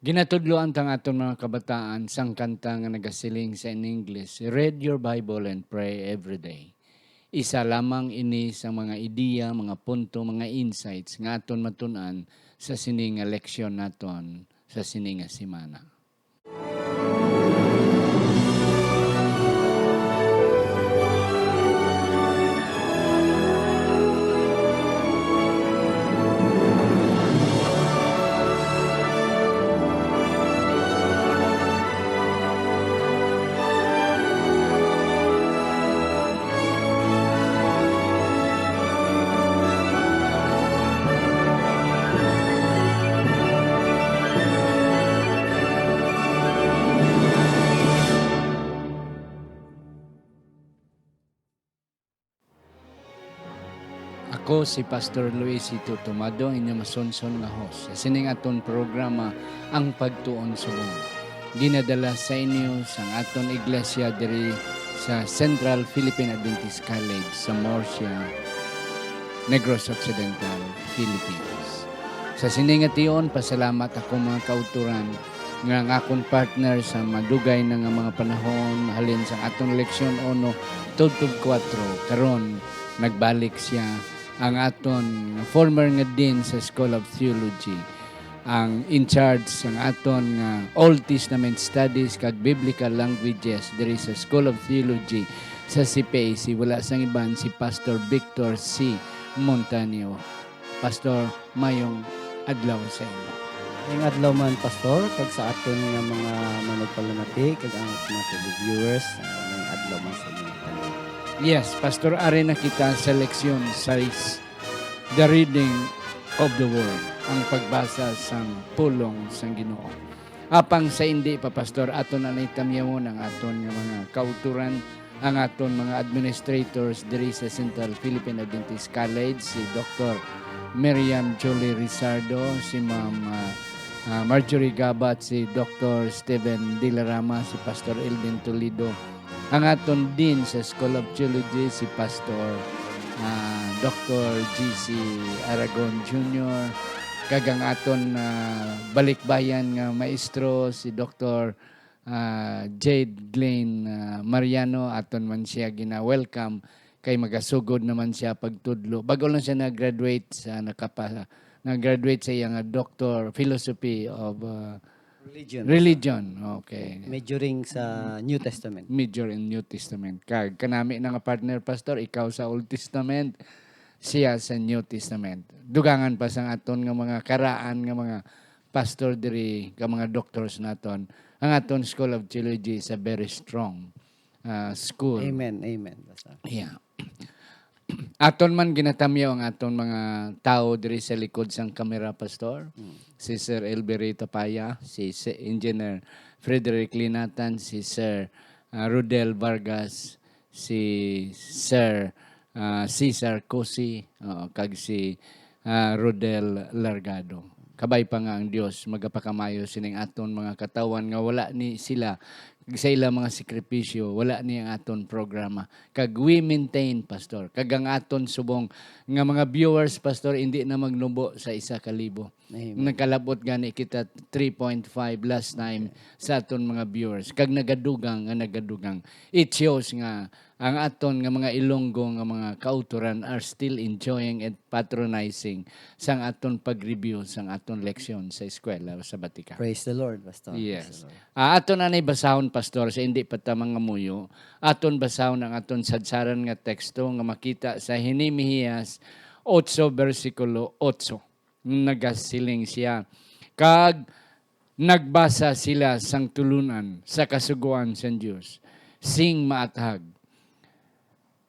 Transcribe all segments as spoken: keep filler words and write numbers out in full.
Ginatudloan ta ang aton mga kabataan sang kanta nga nagasiling sa in English, "Read your Bible and pray every day." Isa lamang ini sa mga ideya, mga punto, mga insights nga aton matun-an sa sini nga leksyon naton sa sini nga semana. Ako si Pastor Luisito Tomado, ang inyong masunson nga host sa sining aton programa, Ang Pagtuon Subong. Ginadala sa inyo sang aton iglesia diri sa Central Philippine Adventist College sa Murcia, Negros Occidental, Philippines. Sa sini nga tion, pasalamat ako, mga kauturan, nga ang akon partner sa madugay na nga mga panahon, halin sang aton leksyon uno tubtob kuwatro, karon nagbalik siya, ang aton former nga dean sa School of Theology, ang in charge sang aton nga Old Testament Studies kag Biblical Languages diri sa School of Theology sa C P A C, wala sang iban si Pastor Victor C. Montaño. Pastor, mayong adlaw sa inyo. Mayong adlaw man, Pastor, kag sa aton nga mga manugpalamati, kag ang mga televiewers, mayong adlaw man sa inyo tanan. Yes, Pastor, ari na kita sa leksyon sais, The Reading of the Word, ang pagbasa sang pulong sang Ginoo. Apang sa indi pa, Pastor, aton na itamyawon ang aton nga mga kauturan, ang aton mga administrators diri sa Central Philippine Adventist College, si Doktor Miriam Julie Rizardo, si Ma'am, ah, ah, Marjorie Gabat, si Doktor Steven Dilarama, si Pastor Elvin Toledo, ang aton dean sa School of Theology, si Pastor, ah, Doktor G C Aragon Junior, kag ang aton, ah, balikbayan nga maestro, si Doktor ah, Jade Glynn, ah, Mariano, aton man siya gina-welcome kay magasugod naman siya pagtudlo. Bago lang siya nag-graduate sa nakapa-, nag-graduate sa iyang, ah, Doctor Philosophy of, ah, Religion. Religion. Okay. Majoring sa New Testament. Major in New Testament. Kag kanami na nga partner, Pastor, ikaw sa Old Testament, siya sa New Testament. Dugangan pa sang aton nga mga karaan nga mga pastor diri, ka mga doctors naton, ang aton School of Theology is a very strong, ah, school. Amen, amen, Pastor. Yeah. Aton man ginatamyaw ang aton mga tawo diri sa likod sang kamera, Pastor. Mm. Si Sir Elberry Tapaya, si, si Engineer Frederick Linatan, si Sir, ah, Rodel Vargas, si Sir, ah, Cesar Cosi, oo, kag si, ah, Rodel Largado. Kabay pa nga ang Dios magapakamayo sining aton mga katawhan nga wala ni sila, sa ilang mga sakripisyo, wala ni ang aton programa. Kag we maintain, Pastor, kag ang aton subong nga mga viewers, Pastor, indi na magnubo sa isa ka libo. Amen. Nagkalabot gani kita three point five last time sa aton mga viewers. Kag nagadugang nga nagadugang. It shows nga ang aton nga mga Ilonggo nga mga kautoran are still enjoying and patronizing sang aton pag-review sang aton leksyon sa eskwela sa Batika. Praise the Lord, Pastor. Praise the Lord. Yes. Ah, aton anay basahon, Pastor, sa hindi pa ta mangamuyo. Aton basahon ang aton sadsaran nga teksto nga makita sa Hineas otso, bersikulo otso. Nagasiling sia, "Kag nagbasa sila sang tulunan sa Kasugoan sang Dios sing maathag,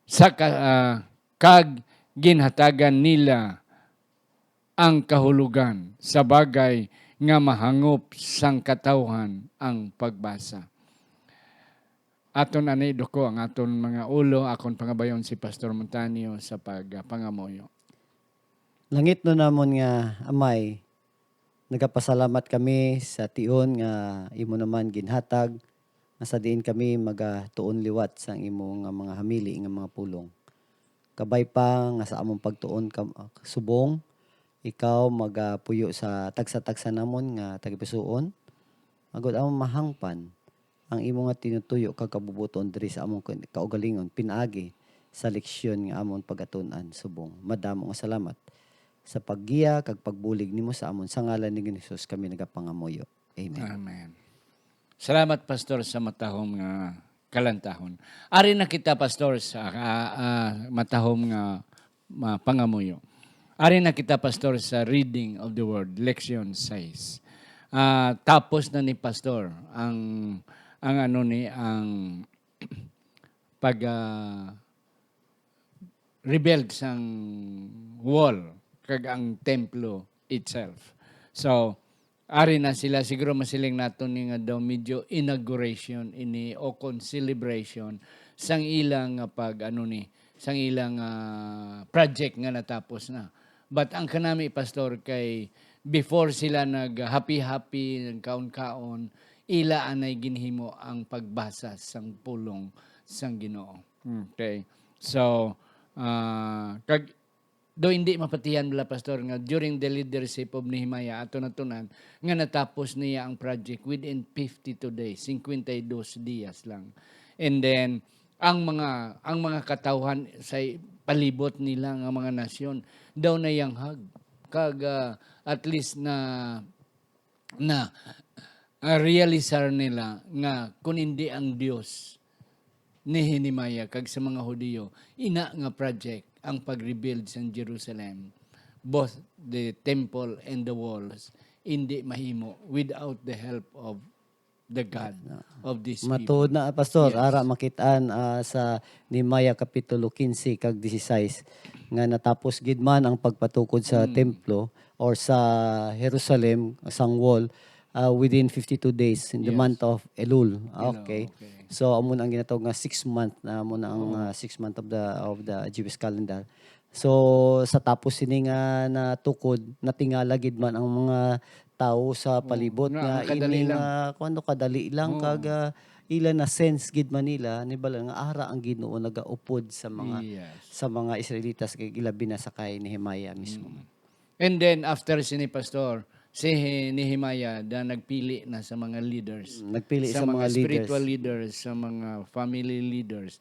sa ka-, ah, kag ginhatagan nila ang kahulogan sa bagay nga mahangop sang katawhan ang pagbasa." Aton ani duko ang aton mga ulo, akon pangabayon si Pastor Montanio sa pagpangamuyo. Langitnon namon nga Amay, nagapasalamat kami sa tion nga imo naman ginhatag, nga sa diin kami magatuon liwat sang imo nga mga hamili nga mga pulong. Kabay pa nga sa among pagtuon ka-, subong, ikaw magapuyo sa tagsa-tagsa namon nga tagipusoon, agod amon mahangpan ang imo nga tinutuyo kag kabubuton diri sa among kin-, kaugalingon pinaagi sa leksyon nga amon pagatun-an. Subong madamo nga salamat sa paggiya kag pagbulig nimo sa amon. Sa ngalan ni Ginoong Jesus kami nagapangamuyo. Amen. Amen. Salamat, Pastor, sa matahom nga kalantahon. Ari na kita, Pastor, sa, ah, ah, matahom nga, ah, pangamuyo. Ari na kita, Pastor, sa reading of the word, leksyon sais. Ah, tapos na ni Pastor ang, ang ano ni, ang pag, ah, rebuild sang wall kag ang templo itself. So, ari na sila, siguro masiling nato ni nga daw medyo inauguration ini o kon celebration sang ilang nga pag, ano ni, sang ilang, ah, project nga natapos na. But ang kanami, Pastor, kay before sila nag-happy-happy, nagkaon-kaon, ila anay ginhimo ang pagbasa sang pulong sang Ginoo. Okay. So, ah, kag do hindi mapatihan bala, Pastor, nga during the leadership of Nehemiah, ato natunan nga natapos niya ang project within fifty-two days, cincuenta y dos dias lang. And then, ang mga, ang mga katawhan sa palibot nila nga mga nasyon, daw nayanghag. Kag, ah, at least na, na, ah, realisar nila nga kun hindi ang Dios ni Nehemiah kag sa mga Hudiyo, ina nga project ang pag-rebuild sang Jerusalem, both the temple and the walls, hindi mahimo without the help of the God of this people. Matuod na, Pastor. Yes. Ara, makit-an, ah, sa Nehemiah Kapitulo quince kag dieciséis, nga natapos gid man ang pagpatukod sa Mm. templo or sa Jerusalem, sang wall, ah, within fifty-two days in the Yes. month of Elul. Elul, Okay. okay. So, amo na ang ginatawag nga six month, na amo na ang, Oo. ah, six month of the, of the Jewish calendar. So, sa tapos sini nga natukod, natingala gid man ang mga tawo sa Oo, palibot nga nga ang kadali ini lang. nga, kuwan, kadali lang Oo. kag, ah, ila na sense gid man nila, nibala nga ara ang Ginoo nagaupod sa mga, Yes. sa mga Israelitas, kag ilabi na sa kay Nehemiah mismo. Mm. And then, after sini, Pastor, si Nehemiah na nagpili na sa mga leaders, Mm, nagpili sa sa mga mga leaders. spiritual leaders, sa mga family leaders.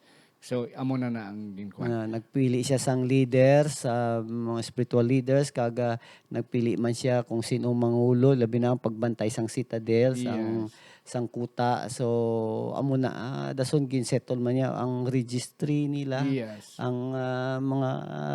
So, amo na na ang ginkuan. Nga nagpili siya sang leader, sa mga spiritual leaders, kag, ah, nagpili man siya kung sino ang mangulo, labi na ang pagbantay sang citadel, sang, Yes. sang kuta. So, amo na, ah, dason ginsettle man niya ang registry nila, Yes. ang, ah, mga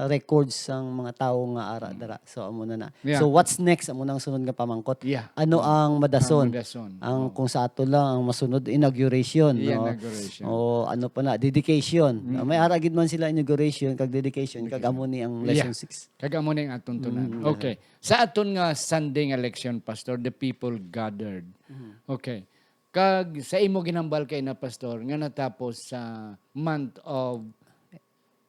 records sang mga tawo nga ara Mm. dara. So, amo na na. Yeah. So, what's next? Amo na ang sunod nga pamangkot. Yeah. Ano Mm. ang madason? Ang madason. Ang Oh. kung sa ato lang, ang masunod, inauguration, Yeah, no? inauguration. O ano pa na, dedication. Mm. May ara gid man sila inauguration kag dedication, kag Dedication. amo ni ang Yeah. lesson six. Kag amo ni ang aton tunan. Mm, Okay. Sa aton nga Sunday nga leksyon, Pastor, the people gathered. Mm. Okay. Kag sa imo ginhambal kay na, Pastor, nga natapos sa month of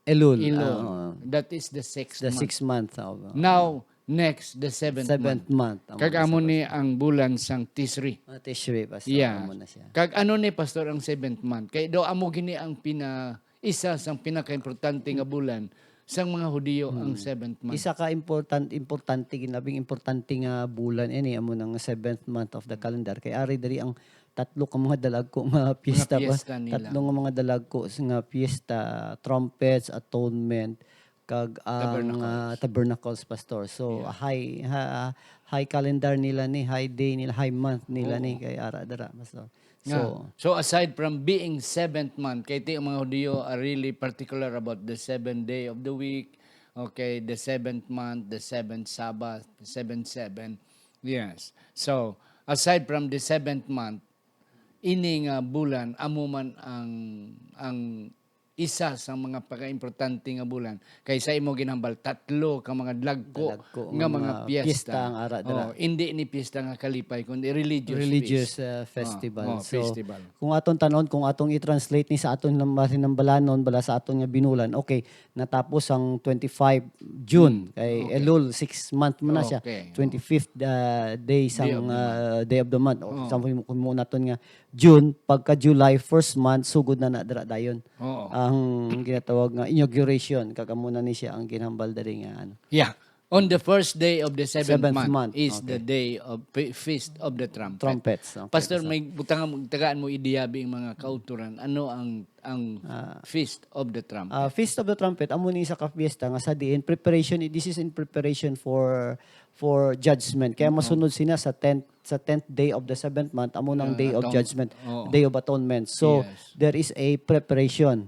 Elul, Elul. ah, oo. That is the sixth The month. sixth month, oo. Now, next, the seventh Seventh month. month, ang Kag mga amo ni sabas. ang bulan sang Tisri. Ah, Tishri, Pastor, Yes. amo na siya. Kag ano ni, Pastor, ang seventh month? Kay daw amo gini ang pina-, isa sang pinakaimportante nga bulan sang mga Hudiyo, ang Hmm. seventh month. Isa ka important, importante, ginabing importante nga bulan ini, amo nang seventh month of the calendar. Kay ari diri ang tatlo ka mga dalagko nga piyesta ba? Piyesta nila. Tatlo nga mga dalagko s-, nga piyesta, trumpets, atonement, kag ang, Tabernacles. ah, tabernacles, Pastor. So, Yeah. high, ha-, high calendar nila ni, high day nila, high month nila Oo. ni, kay ara dira, Pastor. Nga. So, So, aside from being seventh month, kay ti ang mga Hudiyo are really particular about the seventh day of the week, okay, the seventh month, the seventh Sabbath, the seventh seven. Yes. So, aside from the seventh month, ini nga bulan, amo man ang, ang isa sa mga pakaimportante nga bulan. Kay sa imo ginhambal, tatlo ka mga dalagko Dalagko nga nga mga mga piyesta. piyesta ang ara dira. Oh, hindi ni piyesta nga kalipay, kundi religious Religious, feast. uh, festival. Oh, oh, So, festival. kung aton tanon, kung atong i-translate ni sa aton hinam-, hinambalanon, bala sa aton nga binulan, okay, natapos ang twenty-five June, Mm, kay okay. Elul, six month man na siya. Okay, oh. Twenty-fifth, uh, day Day sang, of the month. uh, day of the month. O, Oh. sa mo, kung mo naton nga June, pagka July, first month, sugod na na dira dayon. Oo. Ang ginatawag nga inauguration, kag amo na ni siya ang ginhambal diri nga, ano. Yeah. On the first day of the seventh Seventh month, month, is the okay. day of Fe- Feast of the Trumpet. Trumpets. Okay, Pastor, Pastor. May butang mo, tagaan mo ideya, bing mga kauturan, ano ang ang Ah. Feast of the Trumpet? Ah, Feast of the Trumpet, amo ni isa ka fiesta nga sa diin preparation, this is in preparation for for judgment. Kaya masunod sina sa tenth sa tenth day of the seventh month, amo nang Ah, day of atone- judgment, Oo. day of atonement. So, Yes. there is a preparation.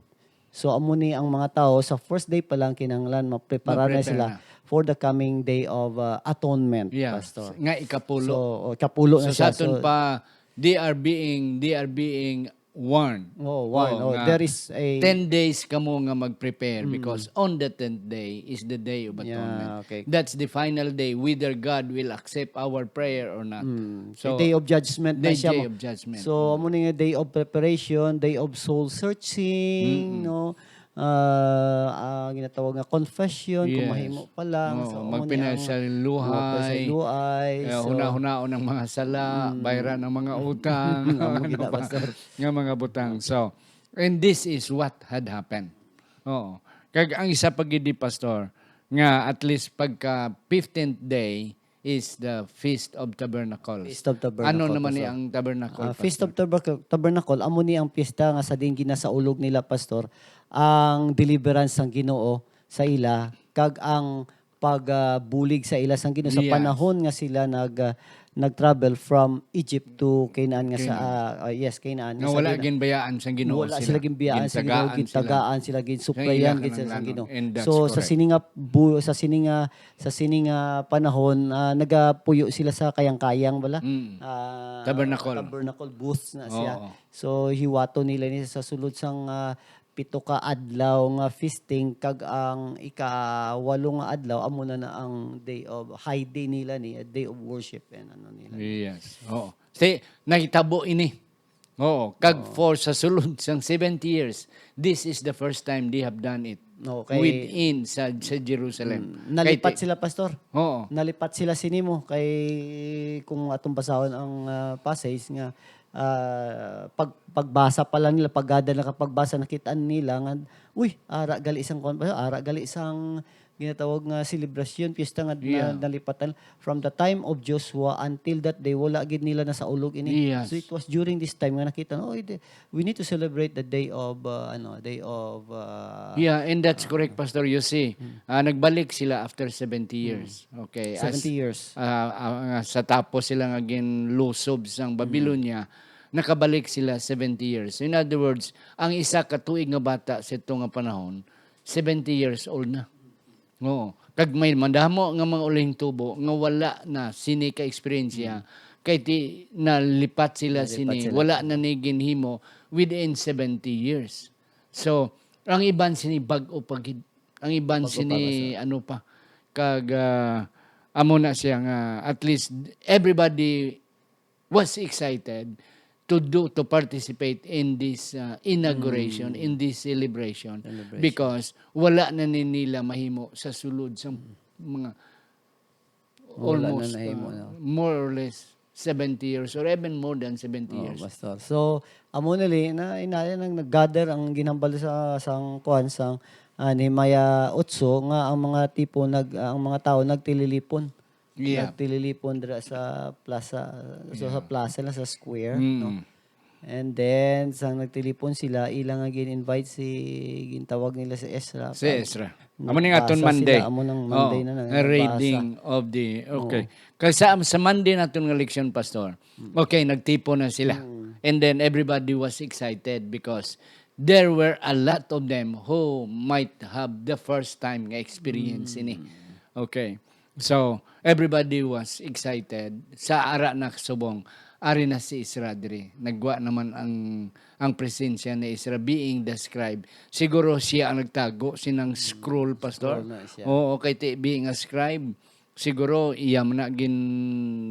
So, amo ni ang mga tao sa first day pa lang kinahanglan maprepara na Maprepare sila na. for the coming day of uh, atonement, Yeah. Pastor. Nga ikapulo. So, oh, kapulo So, na sa siya. aton So, pa, they are being they are being warned. Oh, warned. Oo, Oh, nga there is a ten days kamo nga mag-prepare because on the tenth day is the day of Yeah, atonement. Okay. That's the final day whether God will accept our prayer or not. Mm. So, Day of judgment na the siya. day mo- of judgment. So, amo ni nga day of preparation, day of soul searching, no? Ah, ah, ginatawag nga confession, kung Yes. mahimo pa lang. Oo, So, amo ni magpinay ang sa luhay. Magpinay sa luhay. Eh, So, hunahunaon ang mga sala, bayran ang mga utang, Amo ano gina, pa, Pastor. nga mga butang. So, and this is what had happened. Oo. Kag ang isa pa gid, Pastor, nga at least pagka fifteenth day is the Feast of Tabernacles. Feast of Tabernacle, Ano naman ni Pastor. ang tabernacle, Ah, Feast of Pastor? Tabernacle, Tabernacle, amo ni ang piyesta nga sa diin ginasaulog nila, Pastor, ang deliverance sang Ginoo sa ila, kag ang pagbulig sa ila sang Ginoo sa Yes. panahon nga sila nag ah, nag-travel from Egypt to Canaan nga sa ah, ah, yes, Canaan Nga sa wala Canaan. ginbayaan sang Ginoo Wala sila. Sila ginbayaan sa Ginoo, Gintagaan sila. gintagaan sila, ginsuplayan Sa ila gid sila sang kinahanglanon. Ginoo. And that's So sa correct. sini nga bu- sa sini nga sa sini nga panahon, ah, nagapuyo sila sa kayang-kayang bala. Mm. Ah, Tabernacle. Tabernacle booths na siya. Oo. So hiwato nila ni sa sulod sang ah, pito ka adlaw nga feasting, kag ang ikawalo nga adlaw amo na na ang day of high day nila ni, day of worship and ano nila. Yes. Oo. Si, nahitabo ini. Oo. Kag for sa sulod sang seventy years, this is the first time they have done it Okay. Within sa, sa Jerusalem. Mm, nalipat Kay ti- sila, Pastor. Oo. Nalipat sila sini mo kay kung atong basahon ang ah, passage nga ah, pag pagbasa pa lang nila, pagada na kapagbasa, nakit-an nila nga, uy, ara gali sang kuwan ba, ara gali sang ginatawag nga selebrasyon, piyesta nga na- Yeah. nalipatan from the time of Joshua until that day, wala gid nila nasaulog ini. Yes. So it was during this time nga nakita, oh, it- we need to celebrate the day of uh, ano, day of uh, Yeah, and that's correct, Pastor. You see, ah, nagbalik sila after seventy years. Okay. as- seventy years. Ah, ah, nga sa tapos sila nga ginlusob sang Babylonia, nakabalik sila seventy years. In other words, ang isa ka tuig nga bata sa ito nga panahon, seventy years old na. Oo. Kag may madamo nga mga ulihing tubo nga wala na sini ka eksperyensya, kay ti nalipat sila Nalipat sini, sila. Wala na ni ginhimo within seventy years. So, ang iban sini bag-o pa gid. Ang iban Bag-o pa, sini ano pa. Kag ah, amo na siya nga at least everybody was excited to do to participate in this uh, inauguration, in this celebration, Celebration. Because wala na ni nila mahimo sa sulod sa mga Wala na almost nahimo, uh, no? More or less seventy years or even more than seventy Oh, years. Pastor. So, amo na li na inaya nang nag-gather ang ginhambal sa sang kuan sang ah, Nehemiah otso nga ang mga tipo nag ang mga tawo nagtililipon. Yeah. Nagtililipon dira sa plaza, so, sa plaza na sa square, no? Mm. And then sang nagtilipon sila, ila nga gin-invite si gintawag nila si Ezra. Si Pag- Ezra. Amo ni nga aton nagbasa Monday. Sila, amo nang Monday Oh, na, na nga reading of the okay. Kay sa, sa Monday naton nga leksyon, Pastor. Okay, nagtipon na sila. And then everybody was excited because there were a lot of them who might have the first time nga experience ini. Okay. So, everybody was excited. Sa ara na subong, ari na si Ezra diri. Nagwa naman ang ang presensya ni Ezra being the scribe. Siguro siya ang nagtago sinang scroll, Pastor. Scroll na siya. Oo, kay ti being a scribe, siguro iya man na gin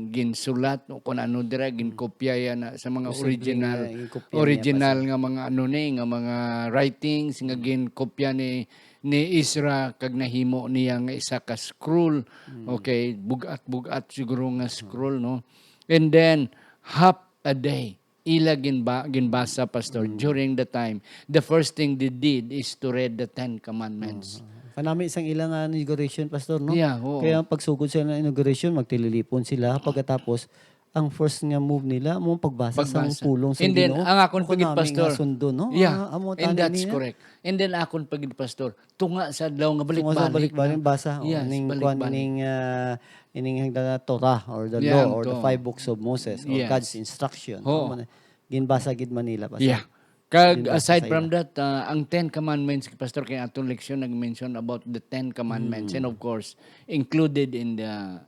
ginsulat o kung ano dira, ginkopya ya na sa mga Posible original nga ginkopya niya, original nga mga ano ni, nga mga writings nga ginkopya ni ni Ezra kag nahimo niya nga isa ka scroll. Okay, bugat-bugat siguro nga scroll, no? And then half a day ila ginba, ginbasa, Pastor, during the time. The first thing they did is to read the Ten Commandments. Kanami sang ilang, ah, inauguration, Pastor, no? Yeah, oo. Kaya ang pagsugod sila ng inauguration, magtililipon sila. Pagkatapos, ang first nga move nila, mo pagbasa sang Pagbasa. Pulong sa And then, Ginoo. Ang akon Ako pagid, nami Pastor. Nga sundo, no? Yeah. Ah, amo And tani that's niya. Correct. And then, akon pagid, Pastor, tunga sa adlaw nga balik-balik. Tunga sa balik-balik, na. Basa. Oh, yes, ning balik-balik. Kwan, ning, uh, ining hagda na Torah or the yeah, law or the five books of Moses or yes. God's instruction. Oh. Ginbasa gid man nila, Pastor. Yeah. Kag aside from that, uh, ang Ten Commandments, Pastor, kay atong leksyon nag-mention about the Ten Commandments. Mm. And of course, included in the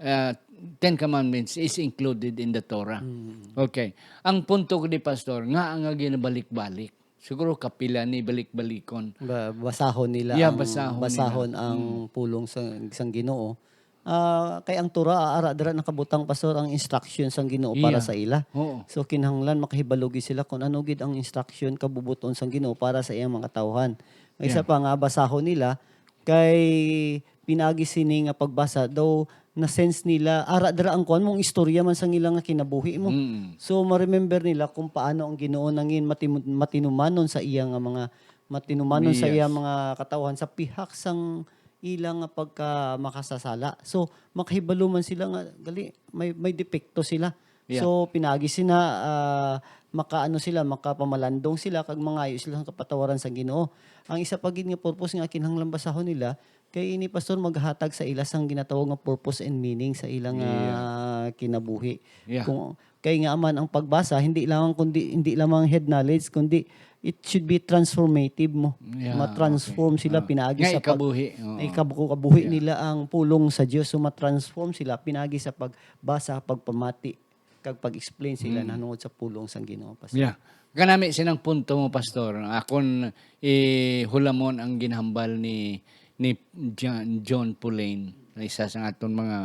uh, Ten Commandments is included in the Torah. Mm. Okay. Ang punto ko di, Pastor, nga ang ginabalik-balik. Siguro kapila ni balik-balikon. Ba, basahon nila yeah, ang basahon, basahon nila. Ang mm. Pulong sa sang Ginoo. Uh, kay ang Torah, ara dira nakabutang, Pastor, ang instruction sang Ginoo para yeah. Sa ila. Oo. So kinahanglan makahibalugi sila kung ano gid ang instruction kabubuton sang Ginoo para sa iyang mga katawhan. Isa yeah. Pa nga basahon nila kay pinagi sini nga pagbasa daw na-sense nila ara dira ang kuan mong istorya man sang ila nga kinabuhi mo. Mm. So ma-remember nila kung paano ang Ginoo nangin matimu- matinumanon sa iya nga mga matinumanon yes. Sa iya mga katawhan sa pihak sang ila nga pagka makasasala. So, makahibalo man sila nga gali may may depekto sila. Yeah. So, pinagi sina uh, makaano sila, makapamalandong sila kag mangayo sila sa kapatawaran sa Ginoo. Ang isa pa gid nga purpose nga kinahanglan basahon nila kay ini, Pastor, maghatag sa ila sang ginatawag nga purpose and meaning sa ila nga yeah. Kinabuhi. Yeah. Kung Kay nga man ang pagbasa hindi lamang kundi hindi lamang head knowledge kundi it should be transformative mo. Yeah, ma-transform okay. Sila uh, pinaagi sa pag- ikabuhi, uh, ikabuhi yeah. Nila ang pulong sa Dios so ma-transform sila pinaagi sa pagbasa, pagpamati kag pag-explain sila mm. Nanungod sa pulong sang Ginoo, Pastor. Yeah. Kanami sinang punto mo, Pastor. Akon ihulamon ang ginhambal ni ni John, John Pulane, isa sa aton mga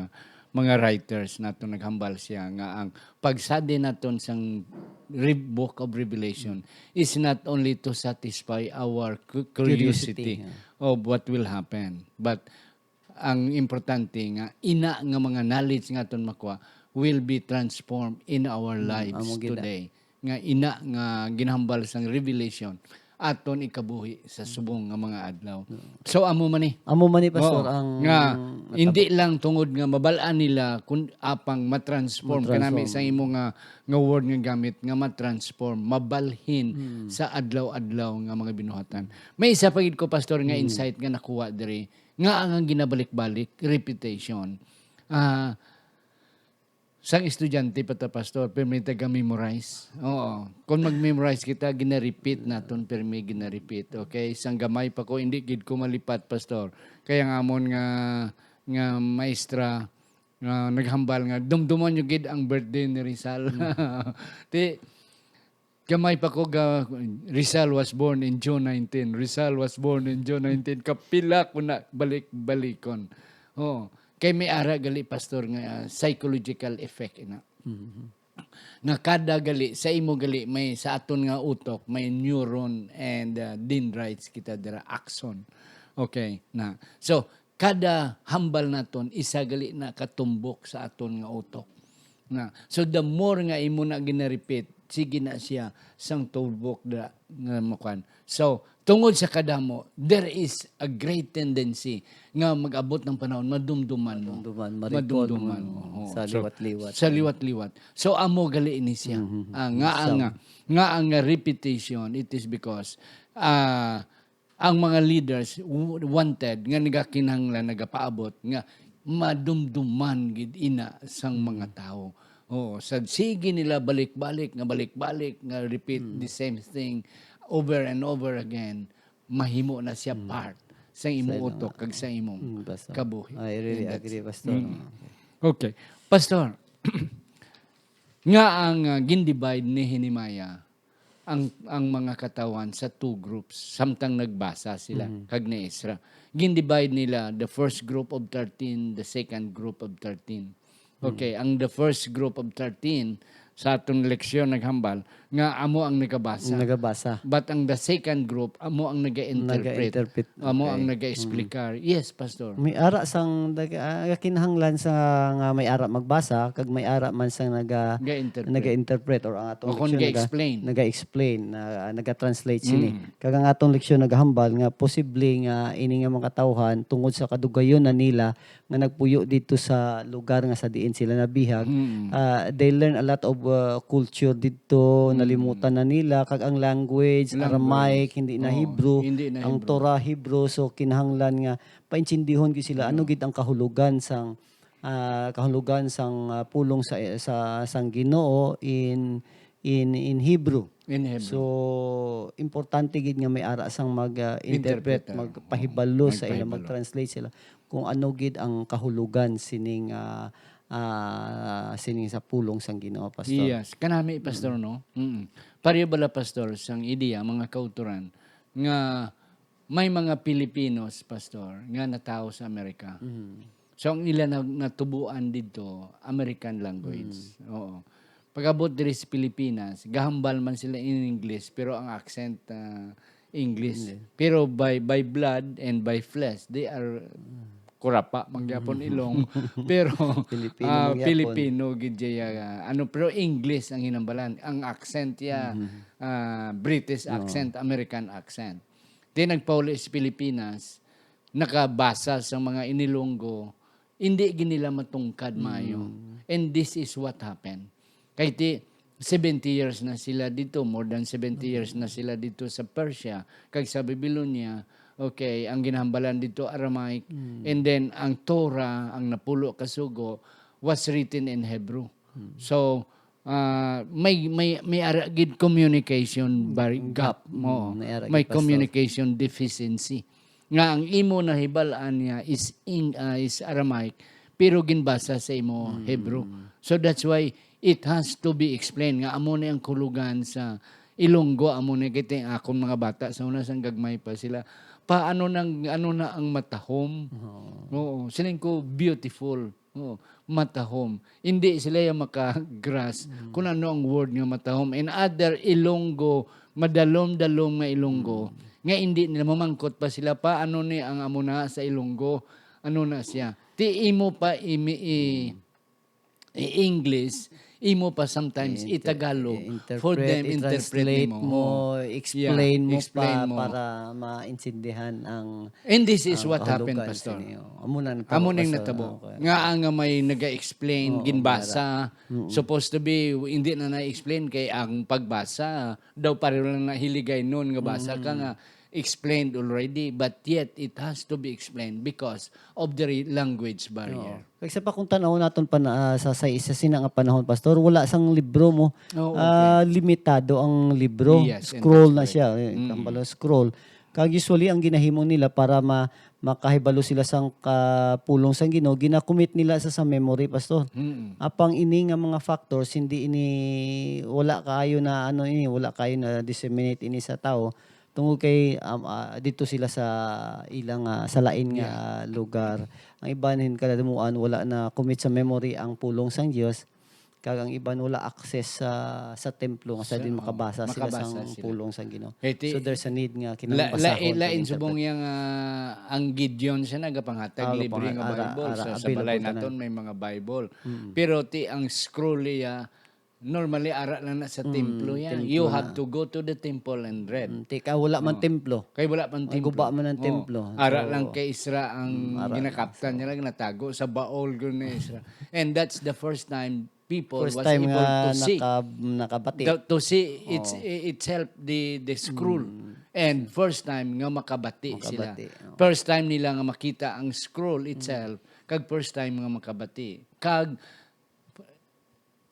mga writers naton naghambal siya nga ang pagsadi naton sang Re- Book of Revelation is not only to satisfy our cu- curiosity, curiosity yeah. Of what will happen, but ang importante nga ina nga mga knowledge nga aton makuha will be transformed in our lives mm, today. Nga ina nga ginahambal sang Revelation aton ikabuhi sa subong nga mga adlaw. So amo man ni. Amo man ni, Pastor, oh, ang nga hindi lang tungod nga mabal-an nila kun apang matransform kanami sa imo nga nga word nga gamit nga matransform, mabalhin hmm. Sa adlaw-adlaw nga mga binuhatan. May isa pa gid ko, Pastor, nga hmm. Insight nga nakuha diri nga ang, ang ginabalik-balik repetition. Ah, uh, Sang estudyante pa ta, Pastor, pirmi taga-memorize. Oo. Kung mag-memorize kita, gina-repeat naton, pirmi gina-repeat. Okay? Sang gamay pa ko, hindi gid ko malipat, Pastor. Kaya nga amon nga nga maestra nga naghambal nga dumdumon nyo gid ang birthday ni Rizal. Ti Gamay pa ko ga, Rizal was born in June nineteen. Rizal was born in June nineteen. Kapila ko na balik-balikon. Oh, kay may ara gali, Pastor, nga uh, psychological effect ina. Mm-hmm. Nga kada gali sa imo gali may sa aton nga utok may neuron and uh, dendrites kita dira, axon. Okay na. So kada hambal naton isa gali na katumbok sa aton nga utok. Na, so the more nga imo na gina-repeat, sige na siya sang tumbok da nga makuan. So tungod sa kadamo, there is a great tendency nga mag-abot ng panahon madumduman mo. Madumduman, marikon madumduman mo. Mo. Sa so, liwat-liwat. Sa liwat-liwat. So amo gali ini siya. Mm-hmm. Ah, nga ang nga ang repetition, it is because ah uh, ang mga leaders wanted nga nagakinahanglan nagapaabot nga madumduman gid ina sang mga tawo. Oo, sa sige nila balik-balik nga balik-balik nga repeat mm. The same thing over and over again, mahimo na siya mm. Part sa imo utok kag sa imong mm, kabuhi. I really agree, Pastor. Mm. Okay. Pastor, nga ang uh, gindivide ni Hinimaya ang ang mga katawhan sa two groups samtang nagbasa sila mm-hmm. Kag ni Ezra. Gindivide nila the first group of thirteen, the second group of thirteen. Mm-hmm. Okay, ang the first group of thirteen sa aton leksyon naghambal nga amo ang nagabasa. Nagabasa. But ang the second group, amo ang naga-interpret. Naga-interpret. Amo ang Okay. naga-explicar. Yes, Pastor. May ara sang nag-, ah, kinahanglan sa nga may ara magbasa, kag may ara man sang naga-, Ga-interpret. naga-interpret, or ang atong O kung leksyon naga-, ga-explain. naga-explain, na, naga-translate sini. Mm. Kag ang atong leksyon nagahambal nga posible nga ini nga mga katawhan, tungod sa kadugayon na nila nga nagpuyo dito sa lugar nga sa diin sila nabihag, Mm. ah, they learn a lot of, ah, culture dito, Mm. nalimutan na nila, kag ang language, Language. Aramaic, hindi na Oo, Hebrew, hindi na ang Hebrew. Torah, Hebrew, so kinahanglan nga paintindihon gyud sila, ano Yeah. gid ang kahulugan sang, ah, kahulugan sang, ah, pulong sa, sa, sang Ginoo in, in, in Hebrew. In Hebrew. So, importante gid nga may ara sang mag, ah, interpret, Interpret, ah, magpahibalo oo, sa ila, magpahibalo. mag-translate sila kung ano gid ang kahulugan sining, ah, ah, sining sa pulong sang Ginoo, Pastor. Yes, kanami, Pastor, Mm. no? Mm. Pareho bala, Pastor, sang ideya, mga kautoran, nga may mga Pilipinos, Pastor, nga natawo sa Amerika. Mm. So, ang ila na, natubuan didto, American language. Mm. Oo. Pag-abot diri sa Pilipinas, gahambal man sila in English, pero ang accent, ah, English. English. Pero by, by blood and by flesh, they are Mm. kurapa, mangyapon Mm. ilong. Pero, Filipino ah, mangyapon. Filipino gid siya, ah, ano, pero English ang hinambalan. Ang accent niya, Mm. ah, British Oo. accent, American accent. Di nagpauli sa Pilipinas, nakabasa sa mga Inilonggo, hindi gid nila matungkad maayo. Mm. And this is what happened. Kay ti, seventy years na sila dito, more than seventy years na sila dito sa Persia, kag sa Babylonia, okay, ang ginahambalan dito Aramaic, Mm. and then ang Torah, ang napulo ka sugo, was written in Hebrew. Mm. So, ah, may, may, may ara gid communication Mm, bar-, gap. Gap. Mm, Oo. may ara May gid, Pastor. Communication deficiency. Nga ang imo nahibal-an niya is Eng-, ah, is Aramaic, pero ginbasa sa imo Mm. Hebrew. So that's why it has to be explained nga amo ni ang kahulugan sa Ilonggo, amo ni kay ti-, akon mga bata sa una sang gagmay pa sila. Paano nang, ano na ang matahom? Oo. Oo, siling ko, beautiful. Oo, matahom. Hindi sila yung maka-grasp Mm. kung ano ang word nga matahom. In other Ilonggo, madalom-dalom nga Ilonggo, Mm. nga hindi nila mamangkot pa sila, paano ni ang amo na sa Ilonggo? Ano na siya? Ti imo pa imi-, i-, Mm. i-English, imo pa sometimes I-inter-, i-Tagalog, i-interpret, for them, interpret i-translate nimo. mo, Oo. explain Yeah, mo explain pa mo. para maintindihan ang And this is ang what happened, kahulugan Pastor. sa inyo. Amo na ang Amo nang natabo, Pastor. natabo. Okay. Nga ang nga may naga-explain, Oo, ginbasa. mara. Mm-mm. Supposed to be, hindi na na-explain kay ang pagbasa daw pareho lang na hiligaynon nga basa ka Mm. nga explained already, but yet it has to be explained because of the re-, language barrier. Oo. Kag sa pakungtan-aw naton pa na, ah, sa, sa, sa sina nga panahon, Pastor, wala sang libro mo. Oo, Ah, okay. limitado ang libro. Yes, and Scroll that's na correct. siya, eh, Mm. kambalo, scroll. Kag usually, ang ginahimo nila para ma-, makahibalo sila sang ka-, pulong sang Ginoo, ginakumit nila sa, sa memory, Pastor. Mm. Apang ini nga mga factors, hindi ini, wala kaayo na, ano ini, wala kaayo na disseminate ini sa tao. Tungod kay, um, ah, dito sila sa ilang, ah, sa lain nga Yeah. lugar. Ang iban hin kadadumuan, wala na commit sa memory ang pulong sang Dios. Kag ang iban wala access sa, sa templo, nga sa Sa, din oh, makabasa sila makabasa sang sila. pulong sang Ginoo. Eh, ti-, So, there's a need nga kinahanglan la-, basahon, lain, lain kag subong interpret. yang, ah, ang Gideon siya nagapanghatag Ah, libre gapanghat-, nga ara, Bible. ara, Sa, sa available balay tanan. naton may mga Bible. Mm. Pero ti ang scroll niya, normally, ara lang na sa Mm, templo yan. templo You have na. to go to the temple and read. Mm, tika, wala man Oh. templo. Kay wala man Ay, templo. guba man ang Oh. templo. Ara So, lang kay Ezra ang mm, ara lang. ginakaptan So, niya lang, natago sa baol gud ni Ezra. And that's the first time people First was time able nga to see. naka-, nakabati. The, to see it's, Oh. i-, itself the, the scroll. Mm. And first time nga makabati sila. Makabati, oh. First time nila nga makita ang scroll Mm. itself, kag first time nga makabati. Kag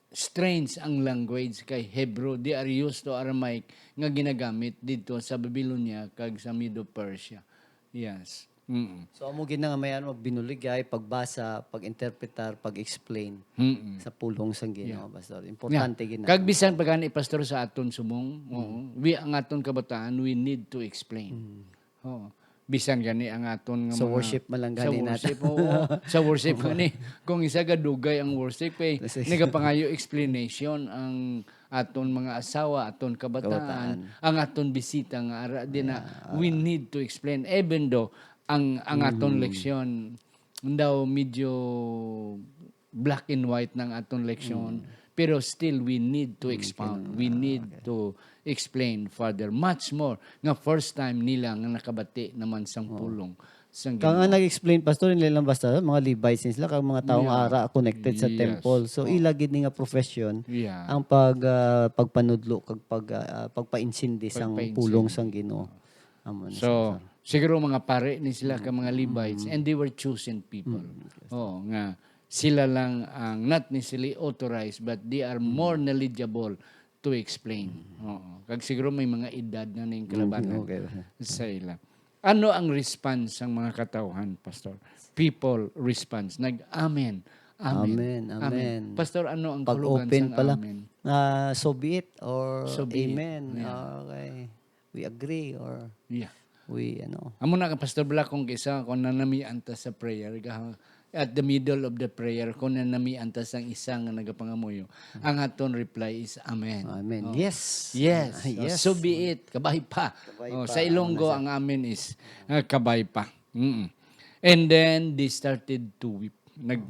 strange ang language kay Hebrew, they are used to Aramaic nga ginagamit didto sa Babylonia kag sa Medo-Persia. Yes. Mm. So, amo gid na nga may ano, binuligay, pagbasa, pag-interpretar, pag-explain Mm. sa pulong sang Ginoo, Yeah. Pastor. Yeah. Importante gid na. Kag bisan pa gani, Pastor, sa aton subong, Mm. oo, we, ang aton kabataan, we need to explain. Mm. Oo. Bisan gani ang aton nga Sa mga worship man lang sa gani nato. worship, oo. Sa worship gani. Kung isa ka dugay ang worship, eh, Yes, yes. nagapangayo explanation ang aton mga asawa, aton kabataan, Kabataan. ang aton bisita nga ara din na we need to explain. Even though ang ang aton leksyon daw medyo black and white ng aton leksyon, pero still we need to expound. We need to explain further. Much more nga first time nila nga nakabati naman sang pulong sang Kang nga Ginoo. nag-explain, Pastor, hindi lang basta mga Levites ni sila, kang mga taong Yeah. ara connected sa Yes. temple. So, Oh. ila gid ni nga profession Yeah. ang pag ah, pagpanudlo kag pag ah, pagpaintindi sang Pagpaintindi. pulong sang Ginoo. Amo na So, siya. siguro mga pare ni sila ka mga Levites, and they were chosen people. Oo, nga sila lang ang not necessarily authorized, but they are more knowledgeable to explain. Oo. Kag siguro may mga edad na ning kalabanan Okay. sa ila. Ano ang response sang mga katawhan, Pastor? People response. Nag-amen. Amen. Amen, amen. Pastor, ano ang Pag kahulugan open sang pala. Amen? Ah, so be it or So be it. amen. Yeah. Okay. We agree or Yeah. we ano. Amo na ka, Pastor Black, kung kisa, kung nanamian ta sa prayer, ka, at the middle of the prayer, kung nanamian ta sang isa nga nagapangamuyo, ang aton reply is amen. Amen. Oh. Yes. Yes. Ah, yes. So be it. Kabay pa. Kabay Oh, pa. sa Ilonggo, ang amen is ah, kabay pa. Mm. And then they started to weep.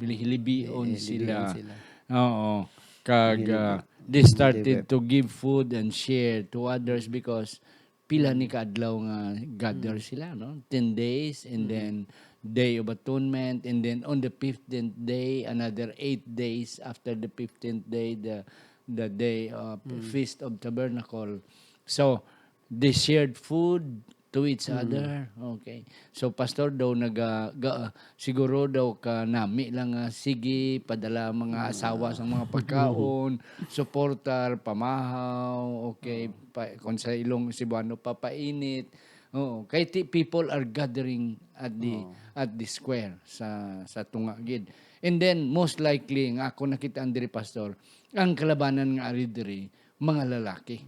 Naglihilibion Eh, sila. libion sila. Oo. Kag ah, They they started wept. to give food and share to others because pila ni ka adlaw nga gather sila, no? Ten days, and then Day of Atonement, and then on the fifteenth day, another eight days after the fifteenth day, the the day of Feast of Tabernacle. So, they shared food to each other. Okay. So, Pastor, daw naga, ga, siguro daw ka nami lang nga, sige, padala mga asawa sa mga pagkaon, suportar, pamahaw, okay, pa, kung sa Ilong Cebuano, papainit. Oo, kay ti, people are gathering at the at the square sa sa tunga gid. And then most likely nga ako nakita diri, Pastor, ang kalabanan nga ari diri mga lalaki.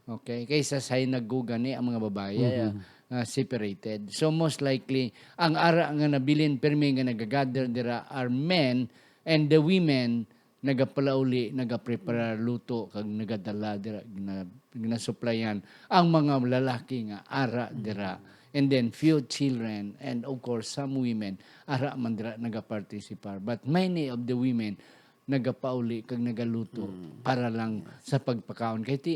Okay, kaysa sa nagugani ang mga babayi ah, separated. So most likely ang ara nga nabilin permi nga nagagather dira are men, and the women nagapalauli, nagapreparar luto, kag nagadala dira, gina-, ginasuplayan ang mga lalaki nga ara dira. And then few children, and of course some women ara man dira nagapartisipar. But many of the women nagapauli kag nagaluto para lang sa pagpakaon. Kay ti,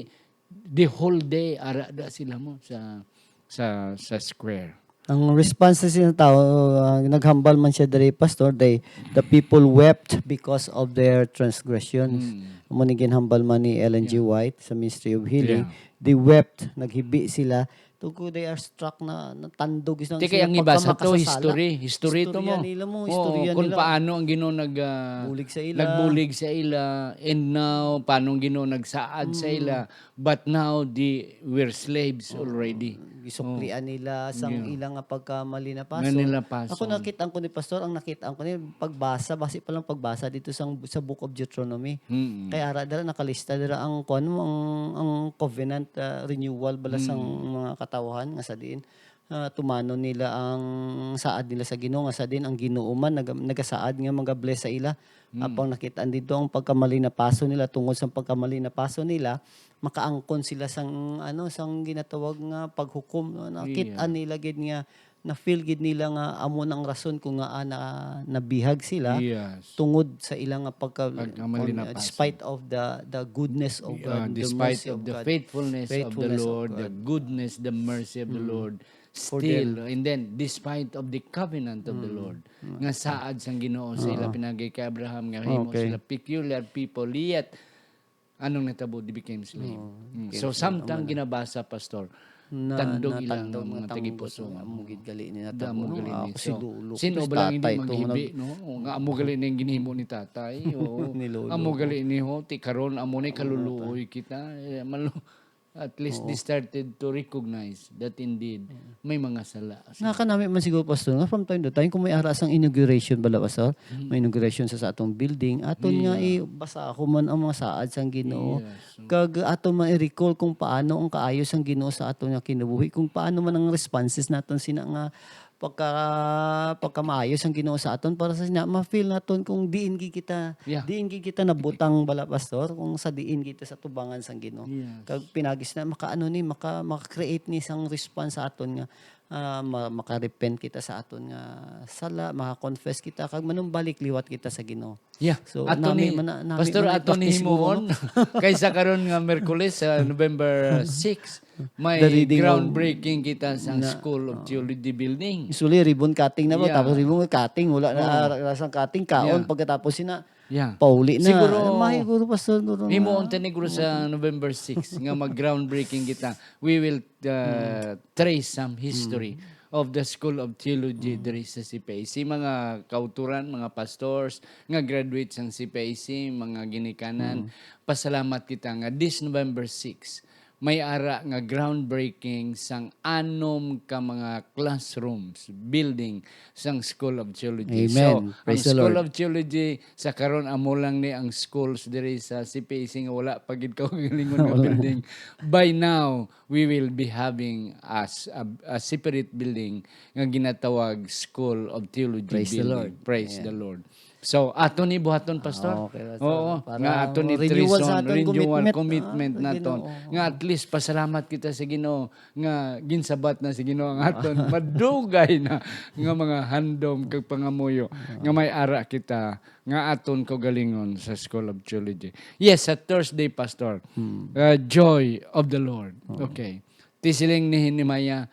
the whole day ara da sila mo sa sa sa square. Ang response sa sila tao, ah, naghambal man siya diri, Pastor, they, the people wept because of their transgressions. Amo ni ginhambal man ni Ellen G. White sa Ministry of Healing. Yeah. They wept, naghibi sila. Tungkol they are struck na natandog isang Di kay ang ibasa to, history. History to mo. Nila mo, Oo, istorya kung nila. Paano ang Ginoo nag, ah, Bulig sa ila. Nagbulig sa ila, and now, paano ang Ginoo nagsaad sa ila. But now, they were slaves already. Gisuklian nila sang Yeah. Ila nga pagkamali na paso. Nga nila paso. Ako nakita ko ni Pastor, ang nakita ko ni pagbasa, basi pa lang pagbasa dito sa, sa Book of Deuteronomy. Mm. Kay ara dira nakalista dira ang kuan mo, ang, ang covenant ah, renewal bala sang mga katawhan nga sa diin ah, tumanon nila ang saad nila sa Ginoo, nga sa diin ang Ginoo man naga, nagasaad nga magabless sa ila. Apang nakitaan dito ang pagkamali na paso nila, tungod sa pagkamali na paso nila, makaangkon sila sang ano, sang ginatawag nga paghukom, no? Nakit-an Yeah. nila gid nga, na-feel gid nila nga amo nang rason kung nga ah, na, nabihag sila Yes. tungod sa ila nga pagka, Pagkamali na paso. Despite of the the goodness of Uh, God, the despite mercy of of the God. Faithfulness of the Faithfulness of Lord, the God. Goodness, the mercy of the Lord, For still, and then despite of the covenant of the Lord, nga saad sang Ginoo sa ila pinagi kay Abraham nga himo Okay. Sila peculiar people, yet anong natabo, they became slave. Oo, Mm. became So slave. samtang Amo na. Ginabasa, Pastor, Na- tandog ila natandog, nga mga natandog, tagipuso. Amo gid gali ni Da, natabo, amo no? gali Ah, ni. Ako si So, Lolo. sino Tapos ba lang hindi tatay to, maghibi, nag- no? O, nga amo gali ni ang ginhimo ni tatay. Oo. Ni Lolo. Amo gali ni ho, ti karon amo ni kaluluoy kita. Eh, malo. At least Oo. They started to recognize that indeed may mga sala. Nga kanami man siguro, Pastor, nga from time to time, kung may ara sang inauguration bala, Pastor, Mm. may inauguration sa, sa atong building, aton nga Yeah. ibasa ako man ang mga saad sang Ginoo. Yes. Kag aton man i-recall kung paano ang kaayo sang Ginoo sa aton nga kinabuhi, kung paano man ang responses naton sina nga pagka pagkamaayo sang Ginoo sa aton, para sa sina ma-feel naton kung diin gid kita, Yeah. diin gid kita nabutang bala, Pastor, kung sa diin kita sa tubangan sang Ginoo. Yes. Kag pinagis na makaano ni, maka maka-create ni sang response sa aton nga ah, ma- makarepent kita sa aton nga sala, maka-confess kita, kag manumbalik liwat kita sa Ginoo. Yeah. So, Ato nami ni, man na- nami Pastor, man ato ni i-practice siguro, himuon. no? Kaysa karon nga Merkules, sa November six, may The reading of- groundbreaking kita sa Na- School of Theology building. Usually, ribbon cutting na ba? Yeah. Tapos ribbon cutting, wala na Oo. ara sang cutting, kaon, Yeah. pagkatapos sina, Yeah. pauli na. Siguro, Mahi guro, Pastor, guro nga. Himuon ta ni guro sa November six nga mag-groundbreaking kita. We will uh, trace some history of the School of Theology diri sa C P A C. Mga kauturan, mga pastors nga graduate sang C P A C, mga ginikanan, pasalamat kita nga this November six, may ara nga groundbreaking sang anom ka mga classrooms, building sang School of Theology. Amen. So, ang Praise the School Lord. of Theology, sa karon amo lang ni ang schools diri sa C P A C nga wala pa gid kaugalingon nga building. By now, we will be having a, s- a, a separate building nga ginatawag School of Theology Praise the building. Lord. Praise Yeah. the Lord. So, ato ni buhaton, Pastor. Ah, okay, Pastor. Oo, Para nga ato ni renewal treason, sa aton renewal, commitment, commitment ah, naton. Ginoo. Nga at least pasalamat kita sa Ginoo nga ginsabat na sa Ginoo ang aton madugay na nga mga handom kag pangamuyo nga may ara kita nga aton kaugalingon sa School of Theology. Yes, sa Thursday, Pastor, Hmm. uh, joy of the Lord. Okay. Ti siling ni Nehemiah,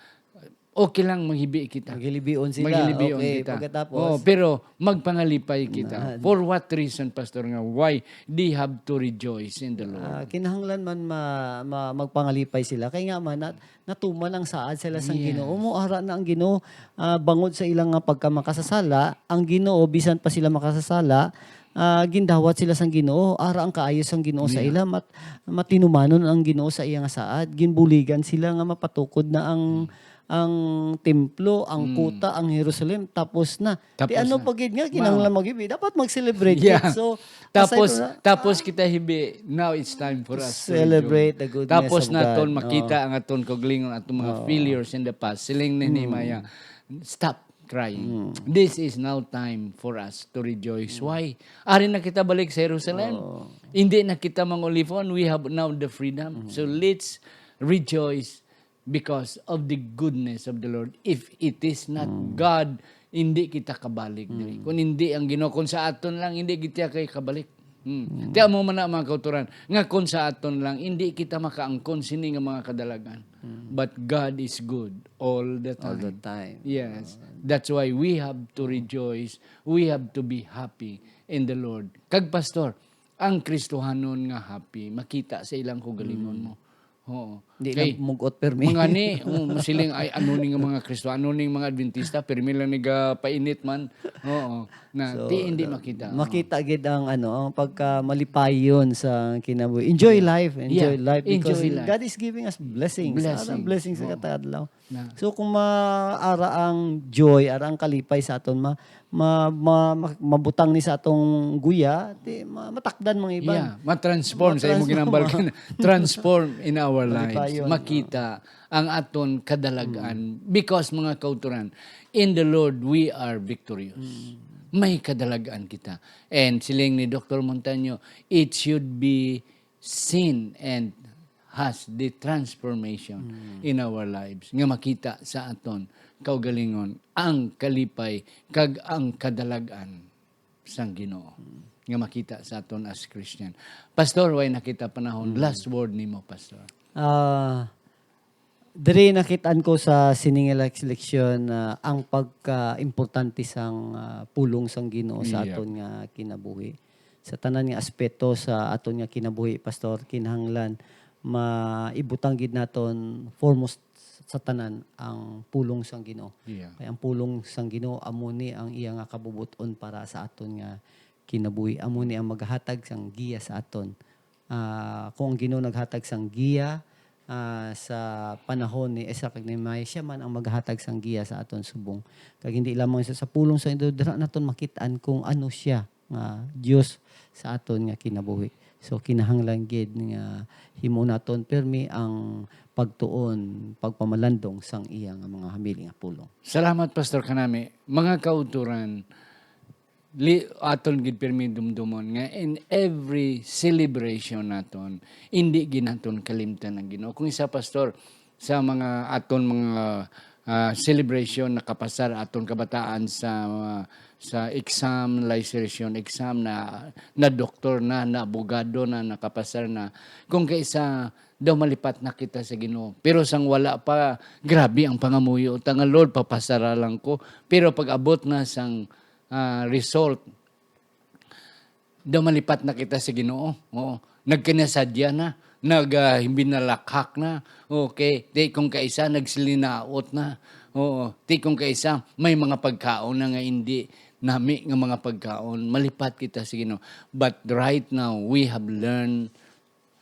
okay lang, maghibi kita. Maghilibion sila. Maghilibion Okay, kita. pagkatapos? Oh, pero magpangalipay kita. Na- For what reason, Pastor, nga why they have to rejoice in the Lord? Ah, kinahanglan man ma, ma, magpangalipay sila. Kay nga man, nat, natuman ang saad sila sang Yes. Ginoo. Mo ara na ang Ginoo, ah, bangod sa ilang nga pagkamakasasala, ang Ginoo, bisan pa sila makasasala, ah, gindawat sila sang Ginoo. Ara ang kaayo sang Ginoo sa Yeah. ila, mat, matinumanon ang Ginoo sa iya nga saad. Ginbuligan sila nga mapatukod na ang ang templo, ang Mm. kuta, ang Jerusalem, tapos na. Ti Tapos ano na. pa gid nga Wow. kinahanglan maghibi? Dapat mag-celebrate Yeah. gid. So, Tapos, aside from that, tapos kita hibi, now it's time for us to Celebrate rejoice. the goodness Tapos of naton God. makita Oo. ang aton kaugalingon, atong mga Oo. failures in the past. Siling ni Mm. Nehemiah, stop crying. Mm. This is now time for us to rejoice. Why? Ari na kita balik sa Jerusalem. Oo. Hindi na kita mangulipon. We have now the freedom. Mm. So let's rejoice because of the goodness of the Lord. If it is not Mm. God, hindi kita kabalik diri. Mm. Kung hindi ang Ginoo, kung sa aton lang, hindi kita kay kabalik. Hmm. Mm. Tiyan mo man na, mga kauturan, nga kung sa aton lang, hindi kita makaangkon sini nga mga kadalagan. Mm. But God is good all the time. All the time. Yes. That's why we have to rejoice. We have to be happy in the Lord. Kag, Pastor, ang Kristohanon nga happy, makita sa ilang kaugalingon Mm. mo. Oo. Di Kay, lang mugot permi. mga ni, oh, musiling, "Ay, ano ni nga mga Kristo, ano ni nga mga Adventista, permi lang nigapainit man." Oo. Na, So, di, hindi na- makita. Makita gid ang, ano, ang pagkamalipayon sa kinabuhi. Enjoy Yeah. life, enjoy Yeah. life because Enjoy life. God is giving us blessings. Blessings. Blessings, blessings sa Oo. kada adlaw. Na. So kung maara ang joy, ara ang kalipay sa aton, ma, ma, ma, ma- mabutang ni sa atong guya, di ma, matakdan mga iban. Yeah, ma-transform sa imong Ma-transform. ginambal ka na. Transform in our lives. Malipayon, Makita ang aton kadalag-an. Because, mga kauturan, in the Lord we are victorious. May kadalag-an kita. And siling ni Doctor Montaño, it should be seen and has the transformation in our lives. Nga makita sa aton kaugalingon ang kalipay kag ang kadalag-an sang Ginoo nga makita sa aton as Christian. Pastor, way na kita panahon. Last word nimo, Pastor. Ah, diri nakitaan ko sa sining lek- leksyon, ah, ang pagka-importante sang, ah, pulong sang Ginoo sa Yeah. aton nga kinabuhi. Sa tanan nga aspeto sa aton nga kinabuhi, Pastor, kinahanglan maibutang gid naton foremost sa tanan ang pulong sang Ginoo. Yeah. Kay ang pulong sang Ginoo amo ni ang iya nga kabubot-on para sa aton nga kinabuhi. Amo ni ang maghatag sang giya sa aton. Ah, kung ang Ginoo naghatag sang giya, ah, sa panahon ni Ezra kag Nehemiah, siya man ang maghatag sang giya sa aton subong. Kag hindi lamang siya sa pulong sa Ginoo, dira naton makit-an kung ano siya nga Dios sa aton nga kinabuhi. So, kinahanglan gid nga himo naton pirmi ang pagtuon, pagpamalandong sang iya nga mga hamili nga pulong. Salamat, Pastor Kanami. Mga kauturan, li-, aton gid pirmi dumdumon nga in every celebration naton, indi gid naton kalimtan ang Ginoo. Kung isa, Pastor, sa mga aton mga, ah, celebration, nakapasar aton kabataan sa, sa exam, licensure exam, na, na doktor na, na abogado na, nakapasar na. Kung kaisa, daw malipat na kita sa Ginoo. Pero sang wala pa, grabe ang pangamuyo ta nga, "Lord, papasara lang ko." Pero pag abot na sang, ah, result, daw malipat na kita sa Ginoo. Oo. Nagkinasadya na, nag, ah, binalakhak na. Okay, ti kung kaisa nagsilinaot na. Oo, ti kung kaisa may mga pagkaon na nga hindi nami nga mga pagkaon, malipat kita sa Ginoo. But right now, we have learned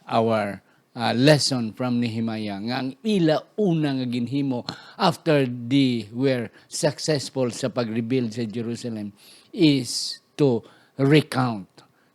our, uh, lesson from Nehemiah, nga ang ila una nga ginhimo after they were successful sa pag-rebuild sa Jerusalem is to recount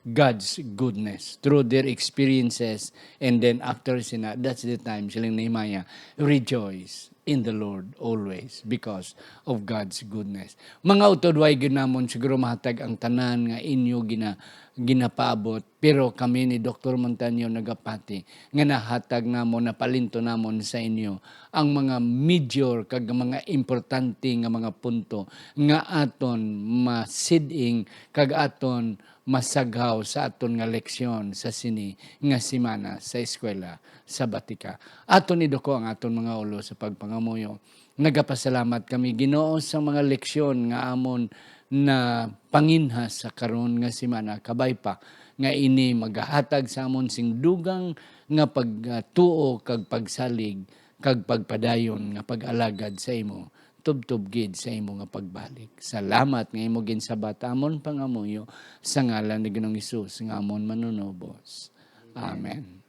God's goodness through their experiences. And then after sina, that's the time, siling Nehemiah, "Rejoice in the Lord always because of God's goodness." Mga utod, way gid namon siguro mahatag ang tanan nga inyo gina-, ginapaabot, pero kami ni Doktor Montaño nagapati nga nahatag namon, napalinto namon sa inyo ang mga major kag mga importante nga mga punto nga aton masid-ing kag aton masaghaw sa aton nga leksyon sa sini nga semana sa eskwela sabatika. Aton iduko ang aton mga ulo sa pagpangamuyo. Nagapasalamat kami, Ginoo, sa mga leksyon nga amon na panginhas sa karon nga semana. Kabay pa nga ini magahatag sa amon sing dugang nga pagtuo kag pagsalig kag pagpadayon nga pag-alagad sa imo, tubtob gid sa imo nga pagbalik. Salamat nga imo ginsabat amon pangamuyo sa ngalan ni Ginoong Hesus nga amon Manunubos. Amen.